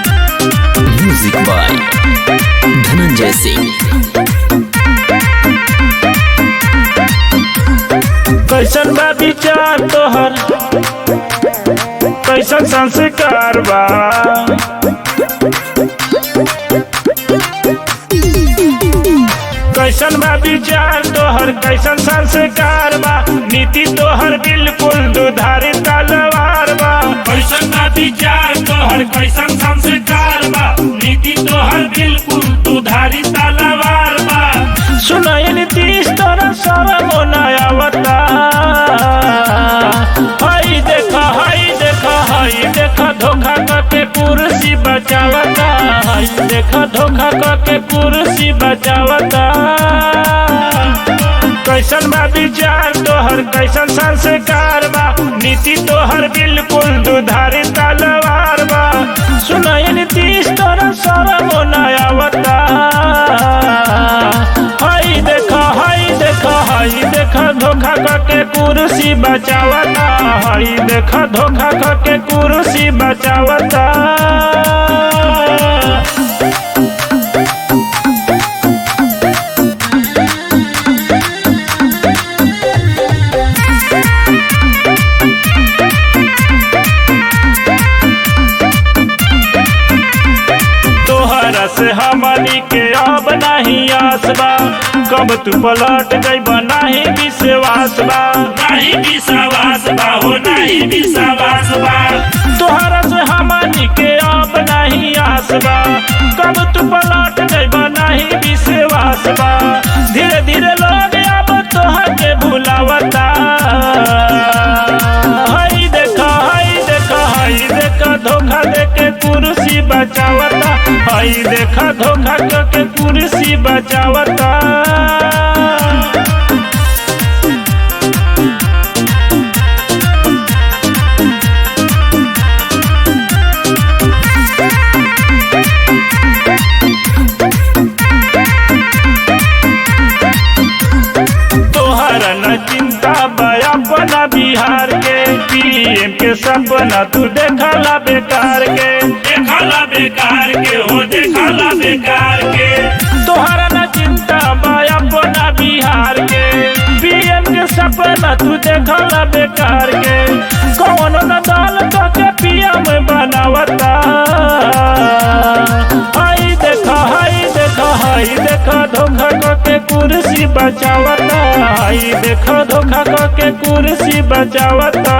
Music by Dhananjay Singh. कैसन बा विचार तोहर, कैसन संस्कार बा? कैसन बा विचार तोहर, कैसन संस्कार बा? नीति तोहर बिल्कुल दुधारी तलवार बा। कैसन बा विचार तोहर, कैसन संस्कार बा? नीति तोहर बिल्कुल दुधारी तलवार बा। सुनाई नीतीश, तोरा शरम न आवता। हई देखा, हई देखा, हई देखा, धोखा करके कुर्सी बचावता। हई देखा, धोखा करके कुर्सी बचावता। कैसन बा विचार तोहर, कैसन संस्कार बा? नीति तोहर बिल्कुल दुधारी तलवार बा। सुनाई नीतीश, तोरा शरम न आवता। हई देखा, हई देखा, हई देखा, धोखा करके कुर्सी बचावता। हई देखा, धोखा करके कुर्सी बचावता। तोहरा से हमनी के अब नहीं आस बा। कब तू पलट गई, नहीं विश्वास बा। नहीं विश्वास बा हो, नहीं विश्वास बा। तोहरा से हमनी के अब नहीं आस बा। कब तू पलट गई, नहीं विश्वास बा। धीरे धीरे लोग अब तोहर के भुलावता। हई देखा, हई देखा, हई देखा, धोखा देके कुर्सी बचावता। हई देखा, धोखा करके कुर्सी बचावता। तोहरा न चिंता बा अपना बिहार के। पीएम के सपना तू देखला बेकार के। देखला बेकार के हो, देखला बेकार के। तोहरा न चिंता बा अपना बिहार के। पीएम के सपना तू देखला बेकार के। कौन न दल के पीएम बनावता। हई देखा, हई देखा, हई देखा, धोखा करके कुर्सी बचावता। हई देखा, धोखा करके कुर्सी बचावता।